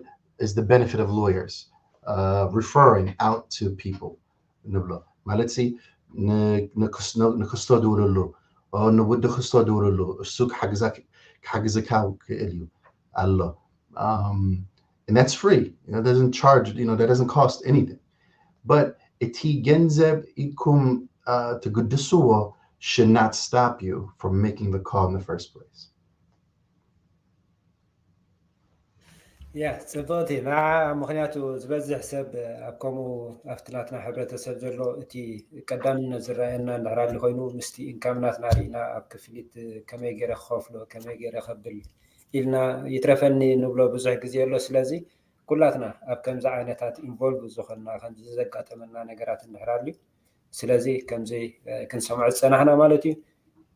is the benefit of lawyers, uh, referring out to people ንብሎ ማለት ሲ ንክስቶ ድውልሉ ንውዲ ክስቶ ድውልሉ እሱ ክሓግዝካ ክእል እዩ ኣሎ። And that's free. It doesn't charge, you know, that doesn't cost anything. But እቲ ገንዘብ ኢኩም ትግድስዎ should not stop you from making the call in the first place. ያ ጽብቕቲ ንዓ ምክንያቱ ዝበዝሕ ሰብ ኣብ ከምኡ ኣብቲ ናትና ሕብረተሰብ ዘሎ እቲ ቀዳምነት ዝረኣየና እንድሕር ኣሊ ኮይኑ ምስቲ income ናትና ርኢና ኣብ ክፍሊት ከመይ ገይረ ክኸፍሎ ከመይ ገይረ ከብል ኢልና ይትረፈኒ ንብሎ ብዙሕ ግዜ ኣሎ። ስለዚ ኩላትና ኣብ ከምዚ ዓይነታት involve ዝኾንና ከምዚ ዘጋጠመና ነገራት እንድሕር ኣልዩ ስለዚ ከምዚ ክንሰምዖ ዝጸናሕና ማለት እዩ።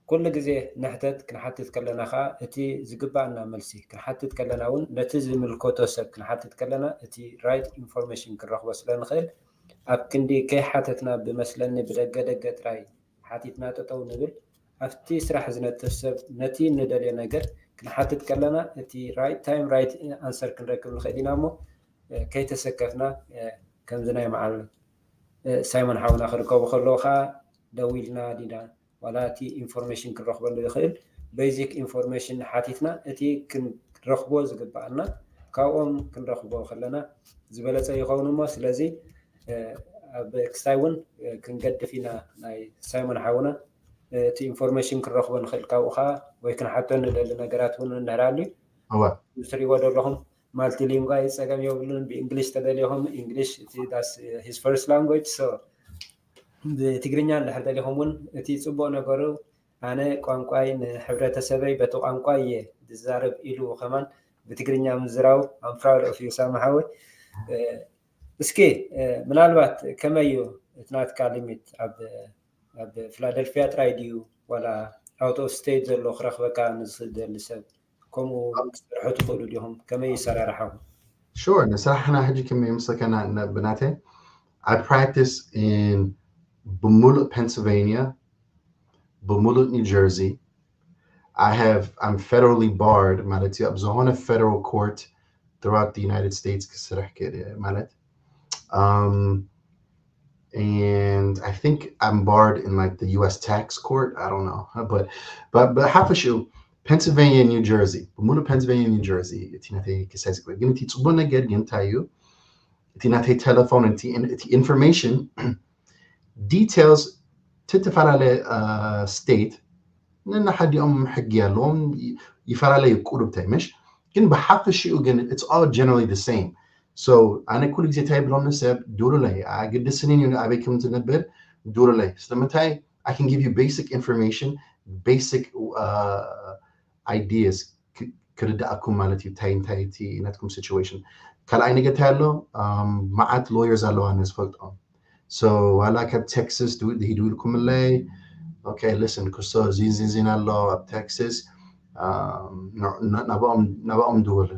ኩሉ ግዜ ንሕተት ክንሓትት ከለና ከዓ እቲ ዝግባኣና መልሲ ክንሓትት ከለና እውን ነቲ ዝምልከቶ ሰብ ክንሓትት ከለና እቲ right information ክንረኽቦ ስለ ንኽእል ኣብ ክንዲ ከይሓተትና ብመስለኒ ብደገ ደገ ጥራይ ሓቲትና ጠጠው ንብል። ኣብቲ ስራሕ ዝነጥፍ ሰብ ነቲ እንደልዮ ነገር ክንሓትት ከለና እቲ right time right answer ክንረክብ ንኽእል ኢና እሞ ከይተሰከፍና ከምዚ ናይ መዓል ሳይሞን ሓውና ክርከቡ ከለዉ ከዓ ደዊልና ዲና ዋላ እቲ information ክንረኽበሉ ይኽእል basic information ሓቲትና እቲ ክንረኽቦ ዝግባኣና ካብኦም ክንረኽቦ ከለና ዝበለፀ ይኸውን እሞ ስለዚ ኣብ ክስታይ እውን ክንገድፍ ኢና ናይ ሳይሞን ሓውና እቲ ኢንፎርሜሽን ክንረኽቦ ንኽእል። ካብኡ ከዓ ወይ ክንሓቶ ንደሊ ነገራት እውን እንድሕር ኣልዩ እወ እዚ ትሪእዎ ዘለኹም ማልቲሊንጓ ጸገም የብሉን። ብእንግሊሽ ተደሊኹም እንግሊሽ እቲ that's his first language። So ብትግርኛ እንድሕር ደሊኹም እውን እቲ ጽቡቕ ነገሩ ኣነ ቋንቋይ ንሕብረተሰበይ በቲ ቋንቋ እየ ዝዛረብ ኢሉ ከማን ብትግርኛ ምዝራቡ I'm proud of you ሳሚ ሓወይ። እስኪ ምናልባት ከመይ እዩ እቲ ናትካ ሊሚት ኣብ ኣብ ፊላደልፊያ ጥራይ ድዩ ዋላ out of state ዘሎ ክረኽበካ ንዝደሊ ሰብ ከምኡ ክሰርሑ ትኽእሉ ዲኹም? ከመይ ይሰራርሓኹም? Sure ንስራሕና ሕጂ ከመይ ምስከና ብናተይ I practice in ብምሉእ Pennsylvania ብምሉእ New Jersey I have I'm federally barred ማለት እዩ ኣብ ዝኾነ federal court throughout the United States ክስራሕ ክእል ማለት um and I think I'm barred in like the U S tax court. I don't know, but but but ሓፈሽኡ Pennsylvania, New Jersey ብምሉእ Pennsylvania, New Jersey እቲ ናተይ ክሳይ ዝግበር ግን እቲ ፅቡቅ ነገር ግን እንታይ እዩ እቲ ናተይ ቴሌፎን እቲ information details ትፈላለየ state ነናሓዲኦም ሕጊ ኣለዎም ይፈላለዩ ቁሩብ ተይምሽ ግን ብሓፈሽኡ ግን it's all generally the same. So ኣነ ኩሉ ግዜ እንታይ ብሎም ንሰብ ዱሩለይ ኣግድስንን እዩ ኣበይ ከም ትነብር ዱሩለይ ስለምንታይ I can give you basic information, basic uh, ideas ክርዳእኩም ማለት እዩ እንታይ እንታይ እቲ ናትኩም situation ካልኣይ ነገር እንታይ ኣሎ መዓት lawyers ኣለዋ ነዝፈልጦም so ዋላ ካብ Texas ድሂዱ ኢልኩምለይ okay listen ክሶ ዚንዚንዚን ኣሎ ኣብ Texas ናብኦም ድውል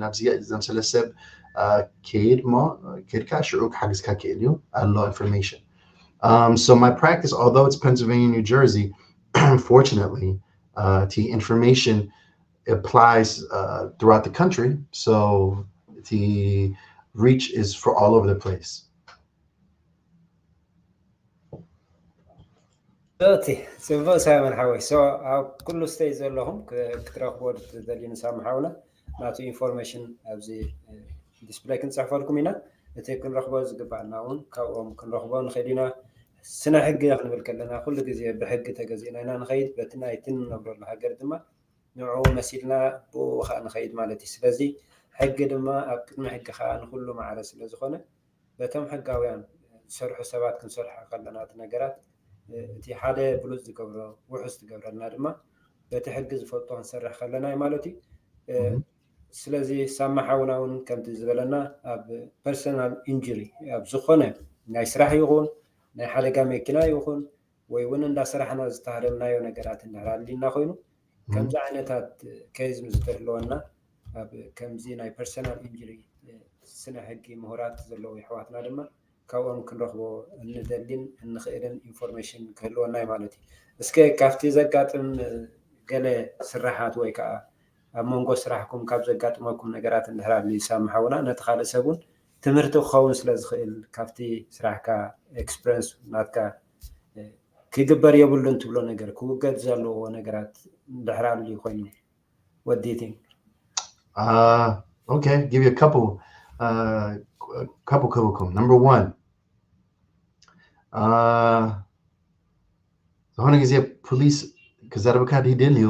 ናብዚ ዘምሰለ ሰብ ከይድ ሞ ከይድካ ሽዑ ክሓግዝካ ክእል እዩ ኣሎ information um, so my practice although it's Pennsylvania New Jersey fortunately uh, the information applies uh, throughout the country so the reach is for all over the place እቲ ጽቡቅ ሳይመን ሓወይ so ኣብ ኩሉ state ዘለኹም ክትረኽቦ ትደልዩ ንሳሚ ሓውና ናቱ information ኣብዚ display ክንፅሕፈልኩም ኢና እቲ ክንረኽቦ ዝግባኣና እውን ካብኦም ክንረኽቦ ንኽእል ኢና ስነ ሕጊ ክንብል ከለና ኩሉ ግዜ ብሕጊ ተገዚእና ኢና ንኸይድ በቲ ናይቲ ንነብረሉ ሃገር ድማ ንዕኡ መሲልና ብኡ ከዓ ንኸይድ ማለት እዩ ስለዚ ሕጊ ድማ ኣብ ቅድሚ ሕጊ ከዓ ንኩሉ ማዕረ ስለዝኾነ በቶም ሕጋውያን ዝሰርሑ ሰባት ክንሰርሖ ከለና እቲ ነገራት እቲ ሓደ ብሉፅ ዝገብሮ ውሑስ ዝገብረልና ድማ በቲ ሕጊ ዝፈልጦ ክንሰርሕ ከለና እዩ ማለት እዩ ስለዚ ሳማ ሓውና እውን ከምቲ ዝበለና ኣብ personal injury ኣብ ዝኾነ ናይ ስራሕ ይኹን ናይ ሓደጋ መኪና ይኹን ወይ እውን እንዳሰራሕና ዝተሃደምናዮ ነገራት እንድሕር ኣሊና ኮይኑ ከምዚ ዓይነታት case ምስ ዝተህልወና ኣብ ከምዚ ናይ personal injury ስነ ሕጊ ምሁራት ዘለዉ የሕዋትና ድማ ካብኦም ክንረኽቦ እንደልን እንኽእልን information ክህልወና እዩ ማለት እዩ እስከ ካብቲ ዘጋጥም ገለ ስራሓት ወይ ከዓ ኣብ መንጎ ስራሕኩም ካብ ዘጋጥመኩም ነገራት እንድሕር ኣሉ ሳሚ ሓውና ነቲ ካልእ ሰብ እውን ትምህርቲ ክኸውን ስለ ዝኽእል ካብቲ ስራሕካ experience ናትካ ክግበር የብሉን ትብሎ ነገር ክውገድ ዘለዎ ነገራት እንድሕር ኣሉ ኮይኑ what do you think uh, okay give you a couple uh, couple couple number one uh, ዝኾነ ግዜ ፖሊስ ክዘርብካ ድደልዩ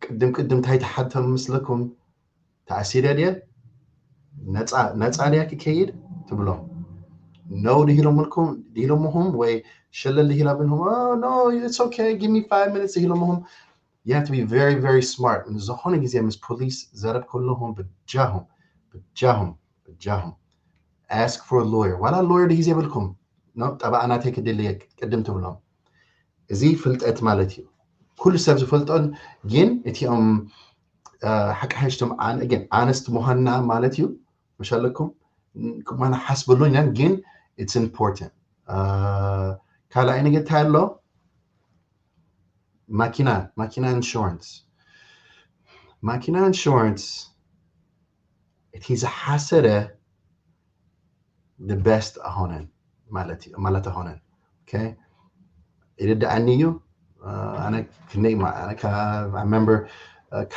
ቅድም ቅድም እንታይ ተሓተም ምስለኩም ተኣሲረ ድየ ነፃ ድያ ክከይድ ትብሎም no ድሂሎምልኩም ድሂሎምኹም ወይ ሸለል ድሂላብልኩም no it's okay give me five minutes ድሂሎምኹም you have to be very very smart ዝኾነ ግዜ ምስ ፖሊስ ዘረብ ከለኹም ብጃኹም ብጃኹም ብጃኹም ask for lawyer ዋላ lawyer ድዩ ዘይብልኩም no ጠባኣ ናተይ ክድልየ ቅድም ትብሎም እዚ ፍልጠት ማለት እዩ ኩሉ ሰብ ዝፈልጦን ግን እቲኦም ሓቂ ሓሽቶም ግን ኣነስት ምዃንና ማለት እዩ መሻለኩም ክማና ሓስበሉ ኢና ግን it's important ካልኣይ ነገር እንታይ ኣሎ ማኪና ማኪና insurance ማኪና insurance እቲ ዝሓሰረ the best ኣይኮነን ማለት ኣይኮነን ይርድኣኒ እዩ ኣነ ክንደይ remember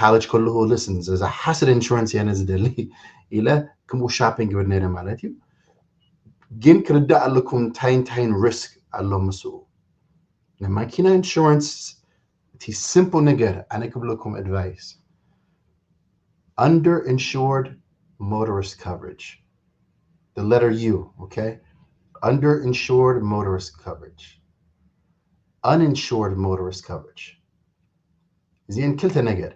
college ከለኹ listen ዝሓስረ insurance እየ ዝደሊ ኢለ ከምኡ shopping ክብል ነይረ ማለት እዩ ግን ክርዳእ ኣለኩም እንታይ እንታይን risk ኣሎ ምስኡ ናይ ማኪና ኢንሹራንስ እቲ simple ነገር ኣነ ክብለኩም advice, underinsured motorist coverage, the letter U, okay? Underinsured motorist coverage, uninsured motorist coverage. እዚአን ክልተ ነገር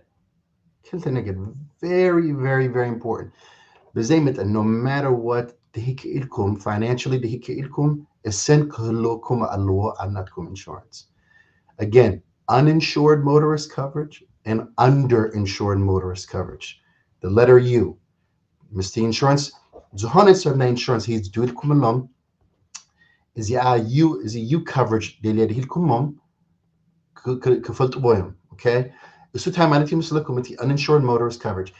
ክልተ ነገር very very very important። ብዘይ መጠን no matter what ድሂ ክኢልኩም financially ድሂ ክኢልኩም እሰን ክህልወኩም ኣለዎ ኣብ ናትኩም insurance. Again, uninsured motorist coverage and underinsured motorist coverage, the letter U. ምስቲ insurance ዝኾነ ሰብ ናይ insurance ሂዝ ድብልኩምሎም እዚኣ U እዚ U coverage ደልየ ድሂልኩሞም ክፈልጥዎ እዮም። Okay? እሱ እንታይ ማለት እዩ ምስለኩም? እቲ uninsured motorist coverage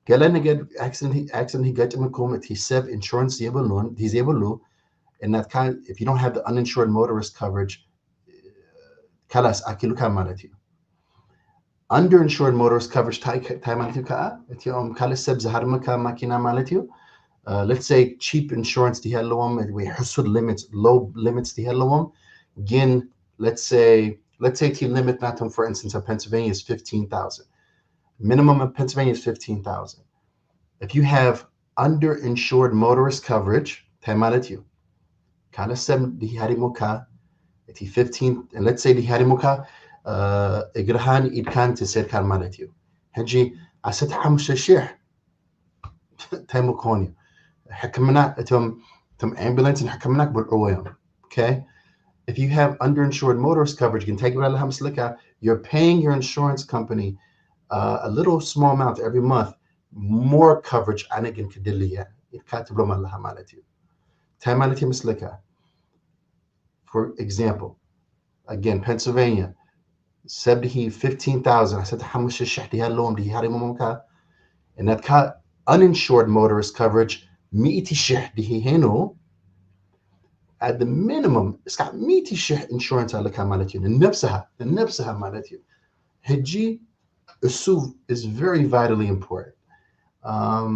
ገለ ነገር accident ይገጥምኩም እቲ ሰብ insurance የብሉን ድሂ ዘይብሉ እናትካ if you don't have the uninsured motorist coverage ካላስ ኣኪሉካ ማለት እዩ። Underinsured motorist coverage እንታይ ማለት እዩ ከዓ እቲኦም ካልእ ሰብ ዝሃርመካ ማኪና ማለት እዩ። Let's say cheap insurance ድሂ ኣለዎም ወይ ሕሱር limits, low limits ድሂ ኣለዎም ግን let's say let's say እቲ limit ናቶም for instance ኣብ Pennsylvania is fifteen thousand, minimum of Pennsylvania is fifteen thousand. If you have underinsured motorist coverage እንታይ ማለት እዩ? ካልእ ሰብ ድሂ ሃሪሙካ እቲ fifteen let's say ድሂ ሃሪሙካ እግርሃን ኢድካን ተሰይርካን ማለት እዩ። ሕጂ ዓሰርተ ሓሙሽተ ሽሕ እንታይ ምኮን እዩ? ሕክምና እቶም እቶም ambulance ንሕክምና ክብልዕዎ እዮም። Okay? If you have underinsured motorist coverage ግን እንታይ ግብር ኣለካ መስለካ? You're paying your insurance company uh, a little small amount every month, more coverage ኣነ ግን ክድልየ ኢልካ ትብሎም ኣለካ ማለት እዩ። እንታይ ማለት ይመስለካ? For example, again, Pennsylvania ሰብ ድሂ fifteen thousand ዓሰርተ ሓሙሽተ ሽሕ ድሂ ኣለዎም ድሂ ሃሪሞሞምካ እናትካ uninsured motorist coverage ሚእቲ ሽሕ ድሂ ሄኑ at the minimum እስካ ሚእቲ ሽሕ insurance ኣለካ ማለት እዩ። ንነብስሃ ንነብስሃ ማለት እዩ። ሕጂ እሱ is very vitally important. Um,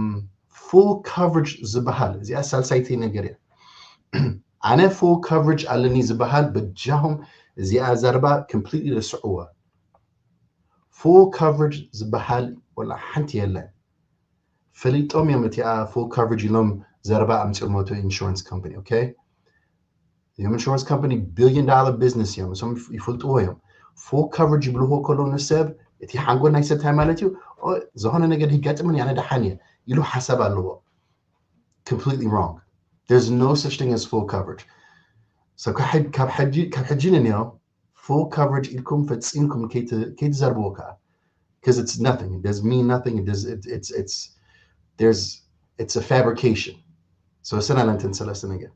full coverage ዝበሃል እዚኣ ሳልሳይቲ ነገር እያ። ኣነ full coverage ኣለኒ ዝበሃል በጃኹም እዚኣ ዘረባ completely ረስዕዋ። Full coverage ዝበሃል ወላ ሓንቲ የለን። ፈሊጦም እዮም እቲኣ full coverage ኢሎም ዘረባ ኣምፅኦም እቶም insurance company። Okay? እዮም insurance company billion dollar business እዮም እሶም ይፈልጥዎ እዮም። Full coverage ይብልዎ ከለዉ ንሰብ እቲ ሓንጎል ናይ ሰብ እንታይ ማለት እዩ? ዝኾነ ነገር ይጋጥምን ኣነ ደሓን እየ ኢሉ ሓሳብ ኣለዎ። Completely wrong. There's no such thing as full coverage. So ካብ ሕጂ ንንዮ full coverage ኢልኩም ፈፂምኩም ከይትዘርብዎ ከዓ because it's nothing. It doesn't mean nothing. It does. It, it's it's there's it's a fabrication. So እሰን ኣለንትን ሰለስተ ነገር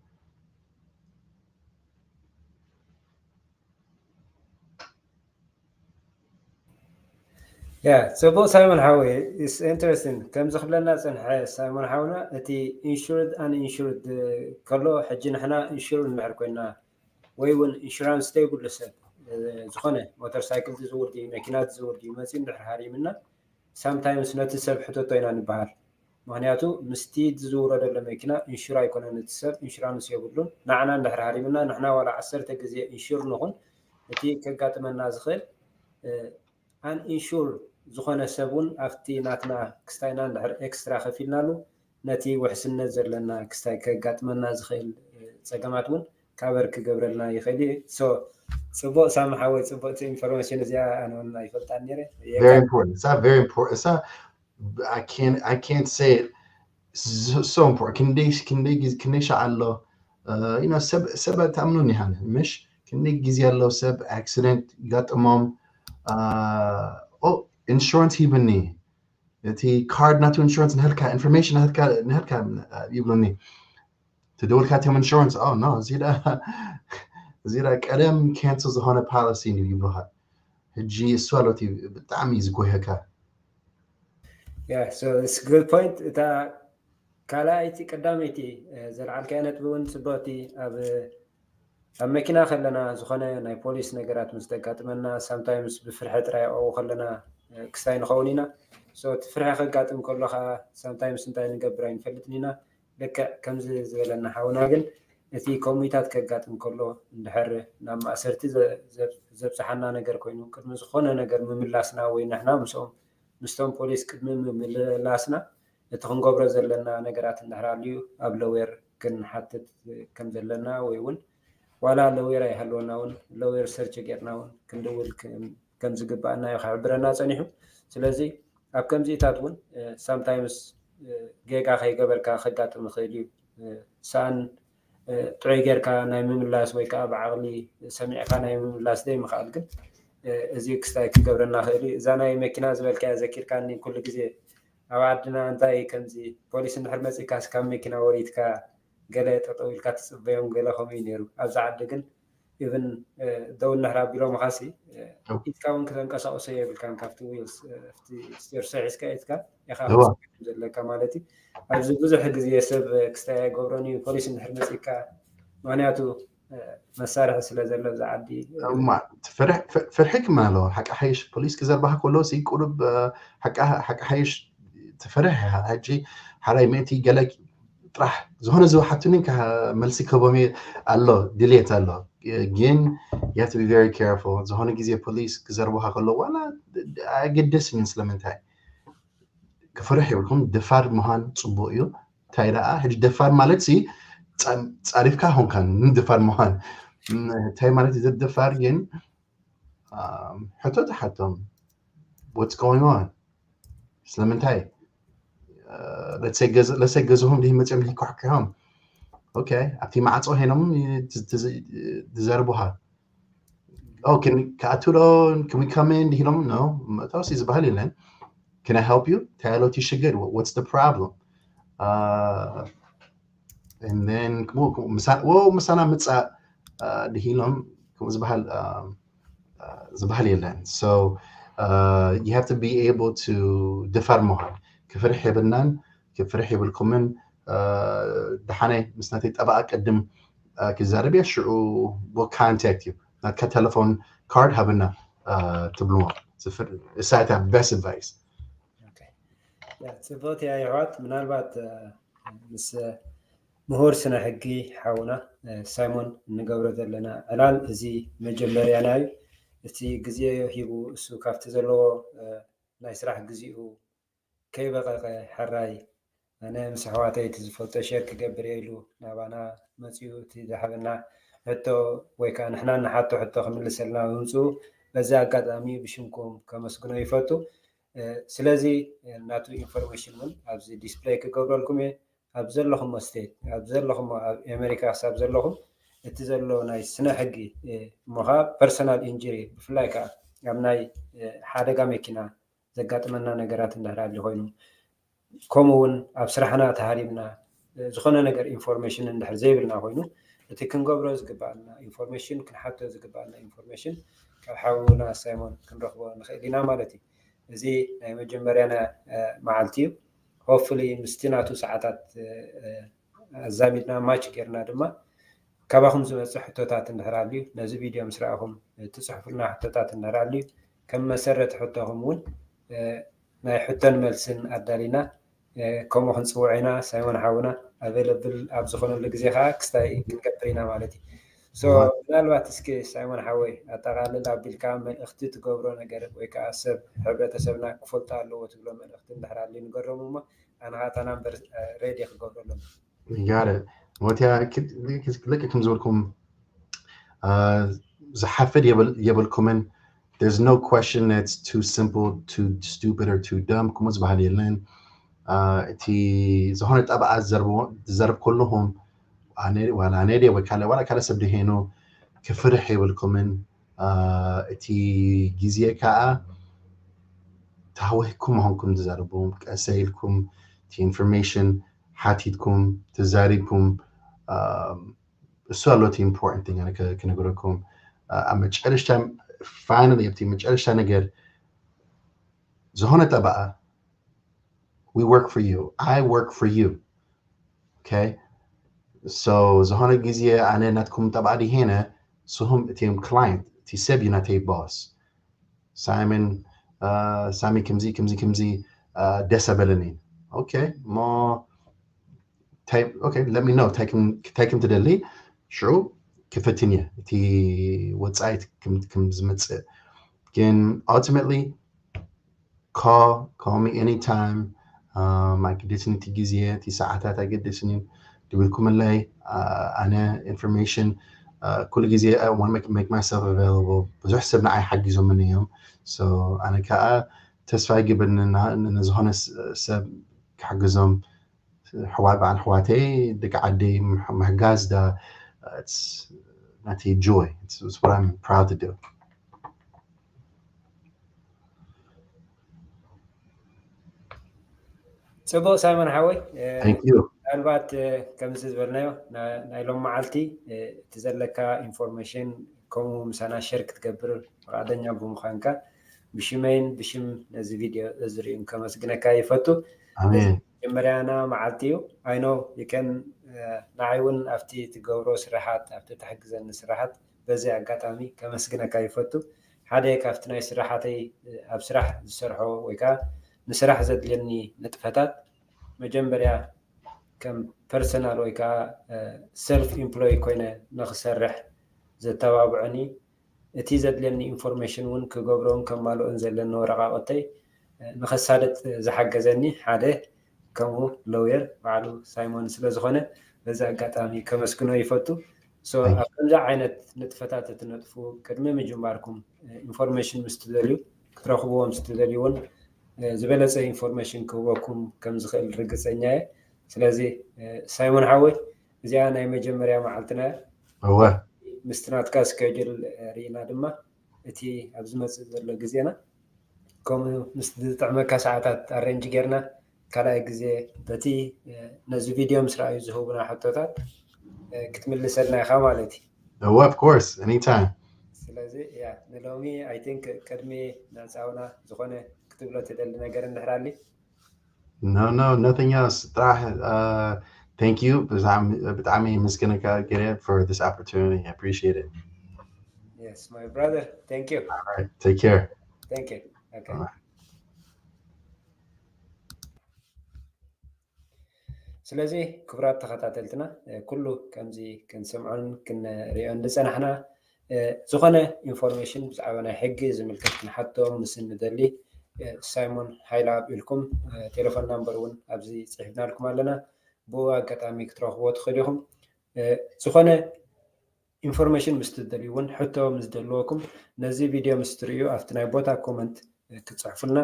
ያ ጽቡቅ ሳይሞን ሓወይ is interesting ከምዚ ክብለና ጽንሐ ሳይሞን ሓውና እቲ insured uninsured ከሎ ሕጂ ንሕና insured እንድሕር ኮይና ወይ እውን insurance ዘይብሉ ሰብ ዝኾነ ሞተር ሳይክል ዝዝውር ድዩ መኪና ዝዝውር ድዩ መፅኡ እንድሕር ሃሪምና sometimes ነቲ ሰብ ሕተቶ ኢና ንበሃል ምክንያቱ ምስቲ ዝዝውሮ ዘሎ መኪና insure ኣይኮነን እቲ ሰብ insurance የብሉን ንዓና እንድሕር ሃሪምና ንሕና ዋላ ዓሰርተ ግዜ insure ንኹን እቲ ከጋጥመና ዝኽእል uninsured ዝኾነ ሰብ እውን ኣብቲ ናትና ክስታይና እንድሕር extra ከፊልናሉ ነቲ ውሕስነት ዘለና ክስታይ ከጋጥመና ዝኽእል ፀገማት እውን cover ክገብረልና ይኽእል እዩ so ፅቡቅ ሳሚ ሓወይ ፅቡቅቲ information እዚኣ ኣነ እውን ኣይፈልጣን ነይረ very important it's not very important it's not I can't I can't say it it's so important ክንደይ ክንደይ ግዜ ክንደይ ሻዕ ኣሎ you know ሰብ ሰብ ተኣምኑን ይሃን ምሽ ክንደይ ግዜ ኣሎ ሰብ accident ይጋጥሞም insurance ሂብኒ እቲ card ናቱ insurance ንህልካ information ንህልካ ንህልካ ይብሉኒ ትደወልካ እቶም insurance oh no እዚ እዚ ቀደም cancel ዝኾነ policy እዩ ይብሉካ ሕጂ እሱ ኣሎ ብጣዕሚ እዩ ዝጎየካ yeah so it's good point እታ ካልኣይቲ ቀዳመይቲ ዘልዓልካያ ነጥቢ እውን ፅብቅቲ ኣብ ኣብ መኪና ከለና ዝኾነ ናይ ፖሊስ ነገራት ምስ ተጋጥመና sometimes ብፍርሒ ጥራይ ኣብኡ ከለና ክስታይ ንኸውን ኢና so እቲ ፍርሒ ከጋጥም ከሎ ከዓ sometimes እንታይ ንገብር ኣይንፈልጥን ኢና ልክዕ ከምዚ ዝበለና ሓውና ግን እቲ ከምኡታት ከጋጥም ከሎ እንድሕር ናብ ማእሰርቲ ዘ- ዘብ- ዘብፅሓና ነገር ኮይኑ ቅድሚ ዝኾነ ነገር ምምላስና ወይ ንሕና ምስኦም ምስቶም ፖሊስ ቅድሚ ምምላስና እቲ ክንገብሮ ዘለና ነገራት እንድሕር ኣልዩ ኣብ ለዌር ክንሓትት ከም ዘለና ወይ እውን ዋላ ለዌር ኣይሃልወና እውን ለዌር ሰርች ጌርና እውን ክንድውል ከም- ከም ዝግባኣና እዩ ክሕብረና ፀኒሑ። ስለዚ ኣብ ከምዚታት እውን ሳምታይምስ ጌጋ ከይገበርካ ከጋጥም ይኽእል እዩ። ሳን ጥዑይ ጌርካ ናይ ምምላስ ወይ ከዓ ብዓቕሊ ሰሚዕካ ናይ ምምላስ ዘይምኽኣል ግን እዚ ክስታይ ክገብረና ክእል እዩ። እዛ ናይ መኪና ዝበልካያ ዘኪርካኒ ኩሉ ግዜ ኣብ ዓድና እንታይ ከምዚ ፖሊስ እንድሕር መፂካ ካብ መኪና ወሪድካ ገለ ጠጠው ኢልካ ትፅበዮም ገለ ከምኡ እዩ ነይሩ። ኣብዚ ዓዲ ግን ኢቭን ደው እንድሕር ኣቢሎምኻሲ ኢድካ እውን ክተንቀሳቅሶ የብልካን ካብቲ ዊልስ ስቴርሶ ሒዝካ ኢድካ ኢኻ ዘለካ ማለት እዩ። ኣብዚ ብዙሕ ግዜ ሰብ ክስታይ ኣይገብሮን እዩ ፖሊስ እንድሕር መፂካ ምክንያቱ መሳርሒ ስለ ዘሎ እዚ ዓዲ ፍርሒ ክመን ኣለዎ ሓቂ ሓይሽ ፖሊስ ክዘርባካ ከሎ ቁሩብ ሓቂ ሓይሽ ትፈርሕ ኢኻ ሕጂ ሓራይ ምእንቲ ገለ ጥራሕ ዝኾነ ዝወሓቱኒ መልሲ ከቦም ኣሎ ድሌት ኣሎ ግን you have to be very careful ዝኾነ ግዜ ፖሊስ ክዘርቡካ ከሎ ዋላ ኣገደስን ስለምንታይ ክፍርሕ የብልኩም ደፋር ምዃን ፅቡቅ እዩ እንታይ ደኣ ሕጂ ደፋር ማለት ሲ ፃሪፍካ ሆንካ ንደፋር ምዃን እንታይ ማለት እዩ ደፋር ግን ሕቶ ተሓቶም what's going on ስለምንታይ ለሰይ ገዝኦም ድሂ መፅኦም ድሂ ኩሕኪሖም ኦኬ ኣብቲ ማዕፆ ሄኖም ዝዘርቡኻ ክኣቱ ዶ can we come in ድሂሎም no መእተውሲ ዝበሃል የለን can I help you እንታይ ኣሎ እቲ ሽግር what's the problem uh, and then ምሳና ምፃእ ድሂሎም ከምኡ ዝበሃል ዝበሃል የለን so you have to be able to ደፋር ምዃን ክፍርሕ የብልናን ክፍርሕ የብልኩምን ደሓነ ምስ ናተይ ጠበቓ ቅድም ክዛረብ እየ ሽዑ contact you ናትካ ቴሌፎን ካርድ ሃብና ትብልዎ እሳታ best advice ፅቡቅ እያ ይሕዋት ምናልባት ምስ ምሁር ስነ ሕጊ ሓውና ሳይሞን እንገብሮ ዘለና ዕላል እዚ መጀመርያና እዩ። እቲ ግዜ ሂቡ እሱ ካብቲ ዘለዎ ናይ ስራሕ ግዚኡ ከይበቐቐ ሕራይ ኣነ ምስ ኣሕዋተይ እቲ ዝፈልጦ ሸር ክገብር እየ ኢሉ ናባና መፅኡ እቲ ዝሓበና ሕቶ ወይ ከዓ ንሕና ንሓቶ ሕቶ ክምልሰልና ምምፅኡ በዚ ኣጋጣሚ ብሽምኩም ከመስግኖ ይፈቱ። ስለዚ ናቱ ኢንፎርሜሽን እውን ኣብዚ ዲስፕለይ ክገብረልኩም እየ ኣብ ዘለኹሞ ስቴት ኣብ ዘለኹሞ ኣብ ኣሜሪካ ክሳብ ዘለኹም እቲ ዘሎ ናይ ስነ ሕጊ እሞ ከዓ ፐርሰናል ኢንጅሪ ብፍላይ ከዓ ኣብ ናይ ሓደጋ መኪና ዘጋጥመና ነገራት እንዳሃልዩ ኮይኑ ከምኡ እውን ኣብ ስራሕና ተሃሪምና ዝኾነ ነገር ኢንፎርሜሽን እንድሕር ዘይብልና ኮይኑ እቲ ክንገብሮ ዝግባኣና ኢንፎርሜሽን ክንሓቶ ዝግባኣና ኢንፎርሜሽን ካብ ሓውና ሳይሞን ክንረክቦ ንኽእል ኢና ማለት እዩ። እዚ ናይ መጀመርያና መዓልቲ እዩ። ሆፕፉሊ ምስቲ ናቱ ሰዓታት ኣዛሚድና ማች ጌርና ድማ ካባኹም ዝመፅእ ሕቶታት እንድሕር ኣልዩ ነዚ ቪድዮ ምስ ረኣኹም ትፅሕፉልና ሕቶታት እንድሕር ኣልዩ ከም መሰረቲ ሕቶኹም እውን ናይ ሕቶን መልስን ኣዳሊና ከምኡ ክንፅውዖ ኢና። ሳይሞን ሓውና ኣቬለብል ኣብ ዝኾነሉ ግዜ ከዓ ክስታይ ክንገብር ኢና ማለት እዩ። ምናልባት እስኪ ሳይሞን ሓወይ ኣጠቃልል ኣቢልካ መልእኽቲ ትገብሮ ነገር ወይ ከዓ ሰብ ሕብረተሰብና ክፈልጦ ኣለዎ ትብሎ መልእኽቲ እንድሕር ኣልዩ ንገሮም እሞ ኣነ ከዓ እታ ናምበር ሬዲ ክገብረሎም። ጋር ሞትያ ልክዕ ከም ዝበልኩም ዝሓፍድ የብልኩምን there's no question that's too simple too stupid or too dumb ከምኡ ዝበሃል የለን እቲ ዝኾነ ጠበዓ ዝዘርብ ከለኹም ዋላ ኣነ ድየ ወይ ካልእ ዋላ ካልእ ሰብ ድሄኑ ክፍርሕ የብልኩምን እቲ ግዜ ከዓ ተሃወህኩም ምዃንኩም ትዛረቡ ቀሰ ኢልኩም እቲ ኢንፎርሜሽን ሓቲትኩም ተዛሪብኩም እሱ ኣሎ እቲ ኢምፖርታንት ቲንግ ክነግረኩም ኣብ መጨረሽታ ፋይናሊ ኣብቲ መጨረሽታ ነገር ዝኾነ ጠበቃ we work for you I work for you okay so ዝኾነ ግዜ ኣነ ናትኩም ጠበቃ ድሄነ ስኹም እቲም ክላይንት እቲ ሰብ እዩ ናተይ ቦስ ሳይመን ሳሚ ከምዚ ከምዚ ከምዚ ደስ ኣበለኒ ኦኬ እሞ እንታይ okay let me know እንታይ ከም እንታይ ከም ትደሊ ሽዑ ክፈትን እየ እቲ ወጻኢት ከም ከም ዝመጽእ ግን ultimately call call me anytime um, ኣይገደስን እቲ ግዜ እቲ ሰዓታት ኣይገደስን እዩ ድብልኩምለይ ኣነ information ኩሉ ግዜ I want to make, make myself available ብዙሕ ሰብ ንዓይ ሓጊዞምን እዮም so ኣነ ከዓ ተስፋ ይግብር ንዝኾነ ሰብ ክሕግዞም ኣሕዋት በዓል ኣሕዋተይ ደቂ ዓደይ ምሕጋዝ ዳ ናተይ joy it's what I'm proud to do ፅቡቅ ሳይሞን ሓወይ Thank you ምናልባት ከምዚ ዝበልናዮ ናይ ሎም መዓልቲ እቲ ዘለካ information ከምኡ ምሳና share ክትገብር ፍቃደኛ ብምዃንካ ብሽመይን ብሽም ነዚ ቪድዮ ዝርእዩን ከመስግነካ ይፈቱ ኣሜን መጀመርያና መዓልቲ እዩ I know you can ንዓይ እውን ኣብቲ ትገብሮ ስራሓት ኣብቲ ትሕግዘኒ ስራሓት በዚ ኣጋጣሚ ከመስግነካ ይፈቱ ሓደ ካብቲ ናይ ስራሓተይ ኣብ ስራሕ ዝሰርሖ ወይ ከዓ ንስራሕ ዘድልየኒ ንጥፈታት መጀመርያ ከም personal ወይ ከዓ self employ ኮይነ ንክሰርሕ ዘተባብዐኒ እቲ ዘድልየኒ information እውን ክገብሮን ከማልኦን ዘለኒ ወረቃቅተይ ንከሳልጥ ዝሓገዘኒ ሓደ ከምኡ lawyer በዓሉ ሳይሞን ስለዝኾነ በዚ ኣጋጣሚ ከመስግኖ ይፈቱ ኣብ ከምዚ ዓይነት ንጥፈታት እትነጥፉ ቅድሚ ምጅማርኩም information ምስ ትደልዩ ክትረኽብዎ ምስ ትደልዩ እውን ዝበለፀ information ክህበኩም ከም ዝኽእል ርግፀኛ እየ ስለዚ ሳይሞን ሓወይ እዚኣ ናይ መጀመርያ መዓልትና እወ ምስቲ ናትካ schedule ርኢና ድማ እቲ ኣብ ዝመፅእ ዘሎ ግዜና ከምኡ ምስ ዝጥዕመካ ሰዓታት arrange ጌርና ካልኣይ ግዜ በቲ ነዚ ቪድዮ ምስ ረኣዩ ዝህቡና ሕቶታት ክትምልሰልና ኢኻ ማለት እዩ እወ of course anytime ስለዚ ያ ንሎሚ I think ቅድሚ ምዕፃውና ዝኾነ ክትብሎ ትደሊ ነገር እንድሕር ኣሊ No, no, nothing else. ጥራሕ uh, thank you. ብጣዕሚ ምስግነካ ገለ for this opportunity. I appreciate it. Yes, my brother. Thank you. All right. Take care. Thank you. Okay. Bye. ስለዚ ክቡራት ተኸታተልትና ኩሉ ከምዚ ክንሰምዖን ክንሪኦን ዝፀናሕና ዝኾነ information ብዛዕባ ናይ ሕጊ ዝምልከት ክንሓቶም ምስ እንደሊ ሳይሞን ሃይለ ኣብ ኢልኩም ቴሌፎን ናምበር እውን ኣብዚ ፅሒፍናልኩም ኣለና ብኡ ኣጋጣሚ ክትረኽብዎ ትኽእሉ ኢኹም ዝኾነ information ምስ ትደልዩ እውን ሕቶ ምስ ደልወኩም ነዚ ቪድዮ ምስ ትርእዩ ኣብቲ ናይ ቦታ comment ክትፅሕፉልና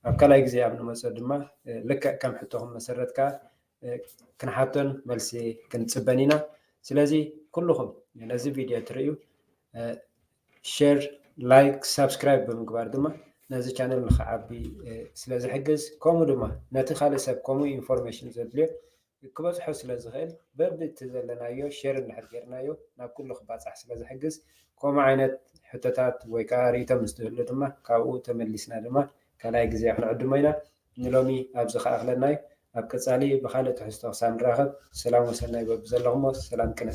ኣብ ካልኣይ ግዜ ኣብ ንመፀ ድማ ልክዕ ከም ሕቶኹም መሰረት ከዓ ክንሓቶን መልሲ ክንፅበን ኢና ስለዚ ኩልኹም ነዚ ቪድዮ ትርእዩ share like subscribe ብምግባር ድማ ነዚ channel ንክዓቢ ስለ ዝሕግዝ ከምኡ ድማ ነቲ ካልእ ሰብ ከምኡ information ዘድልዮ ክበፅሖ ስለ ዝኽእል በብእቲ ዘለናዮ share እንድሕር ጌርናዮ ናብ ኩሉ ክባፃሕ ስለ ዝሕግዝ ከምኡ ዓይነት ሕቶታት ወይ ከዓ ርእቶ ምስ ትህሉ ድማ ካብኡ ተመሊስና ድማ ካልኣይ ግዜ ክንዕድሞ ኢና ንሎሚ ኣብዚ ከኣኽለና እዩ ኣብ ቀፃሊ ብካልእ ትሕዝቶ ክሳብ ንራኸብ ሰላም ወሰናይ በብዘለኹሞ ሰላም ቅነ